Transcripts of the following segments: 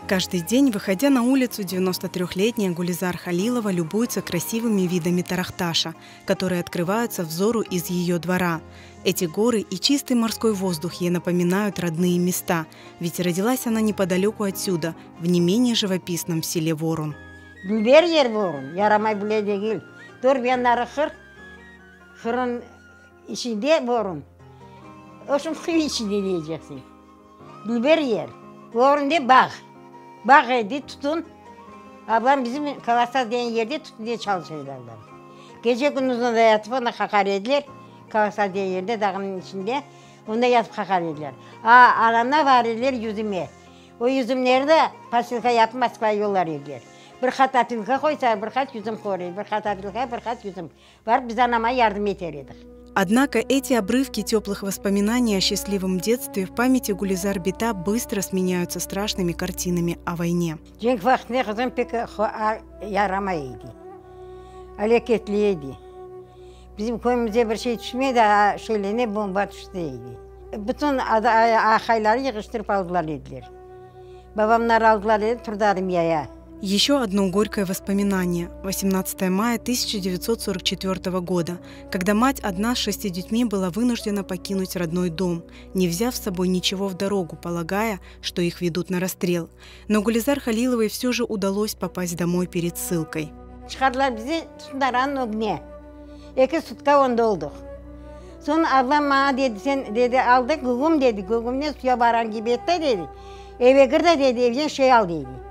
Каждый день, выходя на улицу, 93-летняя Гулизар Халилова любуется красивыми видами Тарахташа, которые открываются взору из ее двора. Эти горы и чистый морской воздух ей напоминают родные места, ведь родилась она неподалеку отсюда, в не менее живописном селе Ворон. Dülber yer Vorun, yaramay bile degil. Dört yanları qır, qırnıñ içinde Vorun. Oşun qır içinde deyceksiñ. Dülber yer. Vorunda bağ. Bağ edi, tütün. Ablam bizim Kalastas degen yerde tütünde çalışa edi ablam. Gece-kündüz onda yatıp onda qaqar ediler. Kalastas degen yerde, dağnıñ içinde. Onda yatıp qaqar ediler. A, anamna var ediler yüzüme. O yüzümleri de posilka yapıp Moskvaya yollar ediler. Bir qat opilka qoysa, bir qat yüzüm qoyar edi. Bir qat opilka, bir qat yüzüm. Barıp biz anama yardım eter edik. Однако эти обрывки теплых воспоминаний о счастливом детстве в памяти Гулизар bita быстро сменяются страшными картинами о войне. Cenk vaqtında qızım pek yaramay edi. Aleketli edi. Bizim köyümizde bir şey tüşmedi, a şeylerine bomba tüşti edi. Bütün aqayları yığıştırıp aldılar ediler. Babamlar aldılar edi, turdı armiyaya. Еще одно горькое воспоминание. 18 мая 1944 года, когда мать одна с шести детьми была вынуждена покинуть родной дом, не взяв с собой ничего в дорогу, полагая, что их ведут на расстрел. Но Гулизар Халиловой все же удалось попасть домой перед ссылкой. Çıqardılar bizi tutun ögüne. Eki sutka onda oldıq. Soñ ablam maña dedi, sen, dedi, aldı gügüm, dedi, gügümnen suvğa barğan kibi etti, dedi. Evge kir de, dedi, evden şey al, dedi.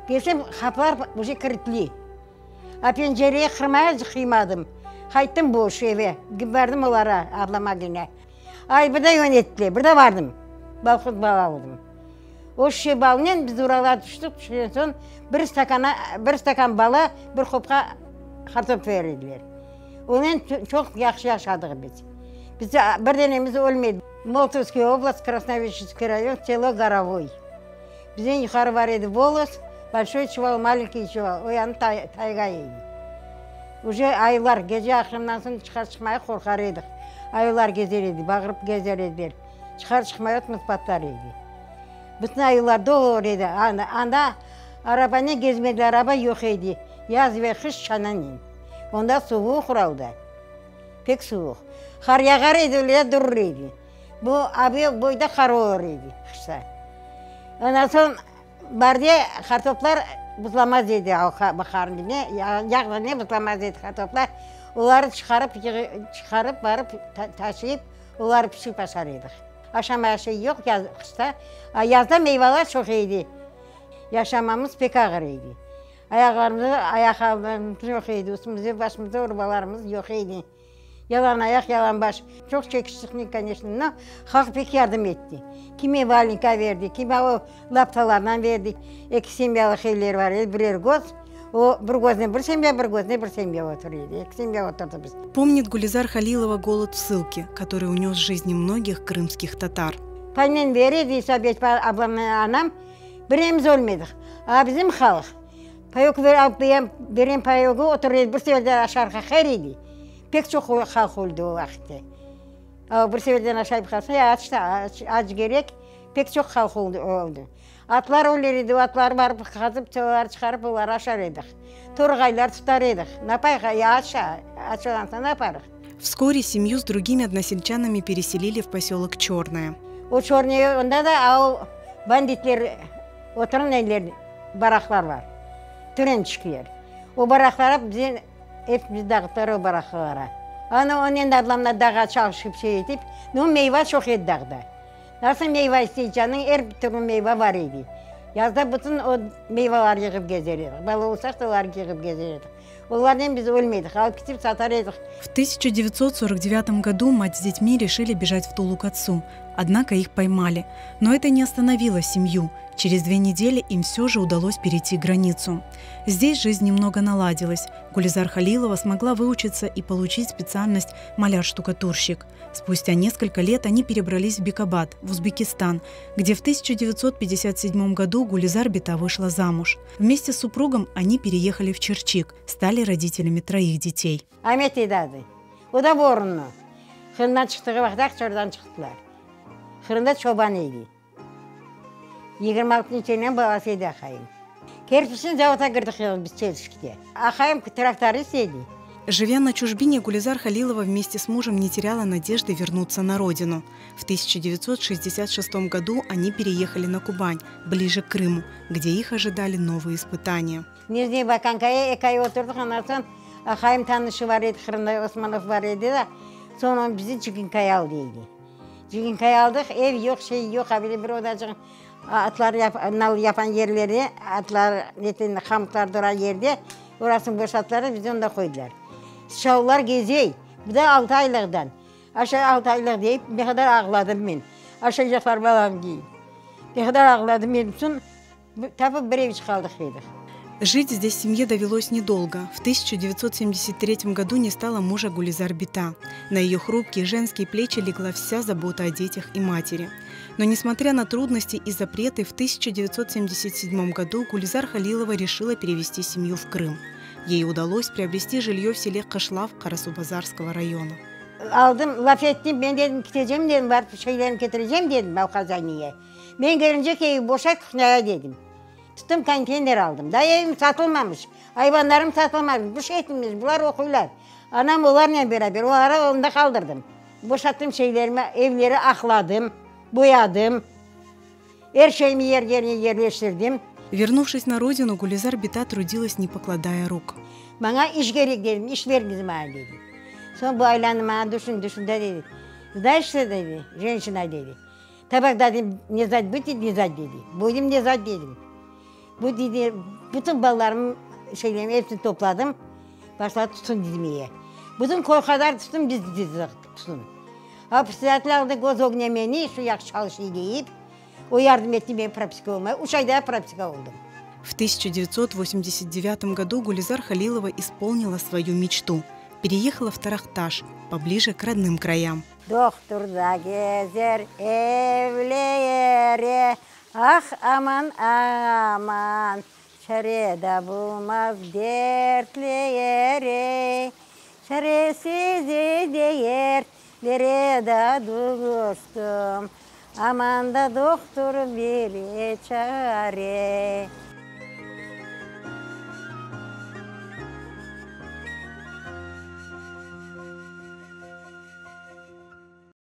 Kelsem, qapılar уже kilitli. A pencereye qırmaya qıymadım. Qayttım boş eve, bardım olara, ablama kene. Ay, bir de yönettiler, bir de bardım. Balqurt bal aldım. O şişe balnen biz Uralğa tüştik, tüşken soñ bir stakana, bir stakan bala, bir qopqa qartop berdiler. Onen çoq yahşı yaşadıq biz. Biz bir denemiz ölmedi. Молотовский область, Красновишерский район, село Горовой. Bizden yuqarı bar edi Volos, Большой Чувал, Маленький Чувал, o yanı tayga edi. Уже ayılar gece aqşamdan soñ çıqar çıqmaya qorqar edik. Ayılar gezer edi, bağırıp gezer ediler. Çıqar çıqmaya ötümüz patlar edi. Bütün ayılar dolu edi. Anda, anda arabanen gezmediler, araba yoq edi. Yaz ve qış çananen. Onda suvuq Uralda. Pek suvuq. Qar yağar edi, öyle durur edi. Bu abi boyda qar olur edi qışta. Ondan soñ baarde qartoplar buzlamaz edi, baharnı ne, yağda ne buzlamaz edi qartoplar. Oları çıqarıp, çıqarıp barıp taşıyıp, oları pişirip aşar edik. Aşamaya şey yoq yaz, qışta. A yazda meyvalar çoq edi. Yaşamamız pek ağır edi. Ayaqlarımızda ayaqqabılarımız yoq edi, üstümizde başımızda urbalarımız yoq edi. Yalan ayaq, yalan baş. Çoq çekiştik, конечно, но halq pek yardım etti. Kimi valenka berdi, kimi o laptalardan berdi. Eki semyalıq evler bar edi, birer köz. O bir közüne bir semya, bir közüne bir semya oturır edi. Eki semya oturdıq biz. Помнит Гулизар Халилова голод в ссылке, который унес жизни многих крымских татар. Paynen berir İsabet ablamnen anam, biremiz ölmedik. A bizim halq payok alıp beren payogı oturır edi, bir seferden aşarğa her edi. Pek çoq halq öldi o vaqıtte. A bir seferden aşayıp qalsa, aç da, aç kerek, pek çoq halq öldi. Atlar öler edi, atlar barıp qazıp, oları çıqarıp, oları aşar edik. Torğaylar tutar edik. Napayıq, aç, aç olğan soñ naparıq. Вскоре семью с другими односельчанами переселили в поселок Черное. O Çörnoye onda da o banditler oturan evler, baraklar bar. Türençikler. O baraklara bizi hepimiz dağıttılar o baraklara. Ana onen de ablamlar dağğa çalışıp şey etip, no meyva çoq edi dağda. Nasıl meyva istey canıñ, er türlü meyva bar edi. Yazda bütün o meyvalar yığıp gezer edik. Bala olsaq da olarnı yığıp gezer edik. Olarnen biz ölmedik, alıp ketip satar edik. В 1949 году мать с детьми решили бежать в Тулу к отцу. Однако их поймали. Но это не остановило семью. Через 2 недели им все же удалось перейти границу. Здесь жизнь немного наладилась. Гулизар Халилова смогла выучиться и получить специальность маляр-штукатурщик. Спустя несколько лет они перебрались в Бекабад, в Узбекистан, где в 1957 году Гулизар bita вышла замуж. Вместе с супругом они переехали в Чирчик, стали родителями троих детей. Amet edi adı. O da Vorunlu. Qırımdan çıqtığı vaqıt Aqçordan çıqtılar. Qırımda çoban edi. 26 sene balası edi aqayım. Kerpiçni zavodğa kirdik biz çalışkte. Aqayım traktorist edi. Живя на чужбине, Гулизар Халилова вместе с мужем не теряла надежды вернуться на родину. В 1966 году они переехали на Кубань, ближе к Крыму, где их ожидали новые испытания. Nizhniy Bakankaya eki ay oturdıq, ondan soñ aqayım tanışı bar edi, Qırımda Osmanov bar edi da, soñ o bizi Ciginkaya al deydi. Ciginkaya aldıq, ev yoq, şey yoq, a böyle bir odacıq atlar nal yapan yerleri, atlar neten hamutlar duran yerde, orasını boşattılar da bizi onda qoydılar. Sıçavullar gezey, bu da altı aylıqtan. Aşa altı aylıq deyip, ne qadar ağladım men. Aşaycaqlar balam deyip. Ne qadar ağladım men. Soñ tapıp bir evçik aldıq edik. Жить здесь семье довелось недолго. В 1973 году не стало мужа Гулизар bita. На ее хрупкие женские плечи легла вся забота о детях и матери. Но несмотря на трудности и запреты, в 1977 году Гулизар Халилова решила перевести семью в Крым. Ей удалось приобрести жилье в селе Кышлав Карасубазарского района. Aldım, laf ettim, men dedim, ketecem dedim, barıp şeylerini ketirecem dedim, хозяйниye. Men kelince evi boşat kuhnâya dedim. Tuttım konteyner aldım. Da evim satılmamış, ayvanlarım satılmamış, bir şey etmemiş, bular oquylar. Anam olarnen beraber, olara onda qaldırdım. Boşattım şeylerimi, evleri aqladım, boyadım. Er şeyimi yer yerine yerleştirdim. Вернувшись на родину, Гулизар bita трудилась, не покладая рук. Maña iş kerek dedim, iş beriñiz maña dedim. Soñ bu aylandı maña düşün, düşün de dedi. Знаешь что dedi, женщина dedi. Tabaq dedim, низать будете низать dedi. Будем низать dedim. Bu dedi, bütün balalarımın şeylerini hepsini topladım. Başladı tutun dizmeye. Bütün köy qadar tutun, biz dizdik tutun. A председатель aldı госогнемени, şu yahşı çalışıyor deyip, o yardım etti men propiska olmaya. Üç ayda propiska oldım. В 1989 году Гулизар Халилова исполнила свою мечту. Переехала в Тарахташ, поближе к родным краям. Dohtur da gezer evlere, ah aman aman, çare de bulmaz dertlere, çaresiz değerlere de düştüm, aman da dohtur bir çare.